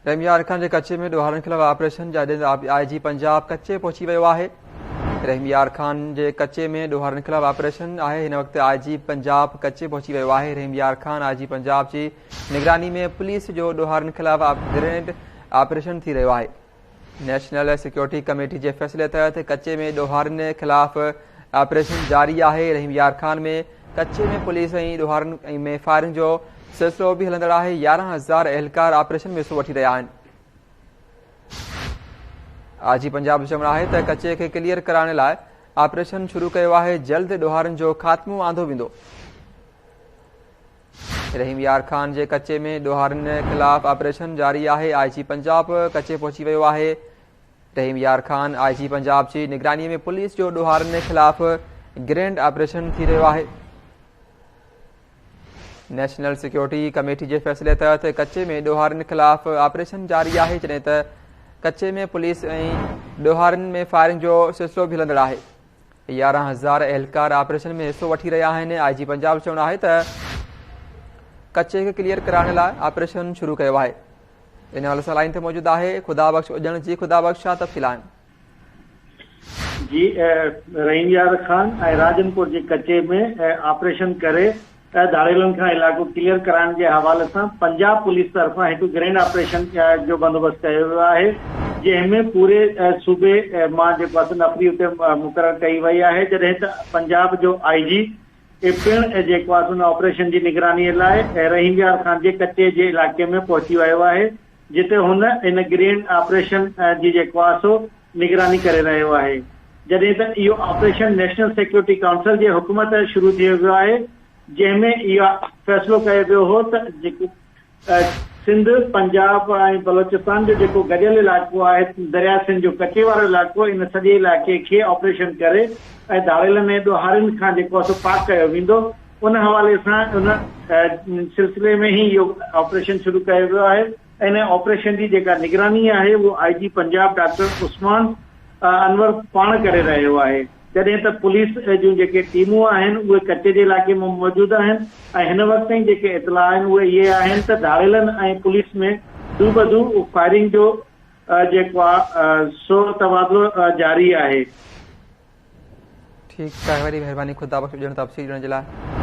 رحيم يار خان جي ڪچي ۾ ڏوهارين خلاف آپريشن جاري آء جي پنجاب ڪچي پهچي ويو آهي. رحيم يار خان جي ڪچي ۾ ڏوهارين خلاف آپريشن آهي هن وقت آء جي پنجاب ڪچي پهچي ويو آهي رحيم يار خان آء جي پنجاب جي نگراني ۾ پوليس جو ڏوهارين خلاف گرينڊ آپريشن ٿي رهيو آهي. نيشنل سيڪيورٽي ڪميٽي جي فيصلي تحت ڪچي ۾ ڏوهارين خلاف آپريشن جاري آهي رحيم يار خان ۾ ڪچي ۾ پوليس ۽ ڏوهارين ۾ فائرنگ جو سلسلو به هلندڙ آهي 11,000 اهلڪار آپريشن ۾ حصو وٺي رهيا آهن آء جي پنجاب جو چوڻ آهي ته ڪچي کي ڪليئر ڪرائڻ لاء آپريشن شروع ڪيو آهي جلد ڏوهارين جو خاتمو آندو ويندو. رحيم يار خان جي ڪچي ۾ ڏوهارين خلاف آپريشن جاري آهي، آء جي پنجاب ڪچي پهچي ويو آهي، رحيم يار خان آء جي پنجاب جي نگراني ۾ پوليس جو ڏوهارين خلاف گرينڊ آپريشن ٿي رهيو آهي. نيشنل سيڪيورٽي ڪميٽي جي فيصلي تحت ڪچي ۾ ڏوهارين خلاف آپريشن جاري آهي جڏهن ته ڪچي ۾ پوليس ۽ ڏوهارين ۾ فائرنگ جو سلسلو به هلندڙ آهي. 11,000 اهلڪار آپريشن ۾ حصو وٺي رهيا آهن آء جي پنجاب جو چوڻ آهي ته ڪچي کي ڪليئر ڪرائڻ لاء آپريشن شروع ڪيو آهي ان حوالي سان لائين تي موجود آهي خدا بخش اڄڻ جي خدا بخش ڇا تفصيل آهن؟ جي رحيم يار خان ۽ راجنپور جي ڪچي ۾ آپريشن ڪري ڌاڙيلن کان علائقو ڪليئر ڪرائڻ جي حوالي سان پنجاب پوليس طرفان هڪ گرينڊ آپريشن جو بندوبست ڪيو ويو آهي جنهن ۾ پوري صوبي مان جيڪو آهي سو نفري اتي مقرر ڪئي وئي آهي جڏهن ته پنجاب جو آء جي پڻ جيڪو آهي سو ان آپريشن جي نگراني لاء رحيم يار خان جي ڪچي جي علائقي ۾ پهچي ويو آهي جتي هن ان گرينڊ آپريشن جي جيڪو آهي سو نگراني ڪري رهيو آهي جڏهن ته اهو آپريشن نيشنل سيڪيورٽي ڪائونسل جي حڪم تحت شروع ٿي ويو آهي جنهن ۾ اهو فيصلو ڪيو ويو هو ته جيڪو سنڌ، پنجاب ۽ بلوچستان جو جيڪو گڏيل علائقو آهي درياء سنڌ جو ڪچي وارو علائقو ان سڄي علائقي کي آپريشن ڪري ۽ ڌاڙيلن ۽ ڏوهارين کان جيڪو آهي سو پاڪ ڪيو ويندو ان حوالي سان ان سلسلي ۾ ئي اهو آپريشن شروع ڪيو ويو آهي. ان آپريشن جي جيڪا نگراني آهي اهو I G Punjab doctor Usman Anwar پاڻ ڪري رهيو آهي جڏهن ته پوليس جون جيڪي ٽيمون آهن اهي ڪچي جي علائقي ۾ موجود آهن ۽ هن وقت تائين جيڪي اطلاع آهن اهي اهي آهن ته ڌاڙيلن ۽ پوليس ۾ دوبدو فائرنگ جو جيڪو آهي سو تبادلو جاري آهي. ٺيڪ آهي وڏي مهرباني خدا بخش ڏيڻ تفصيل ڏيڻ جي لاء.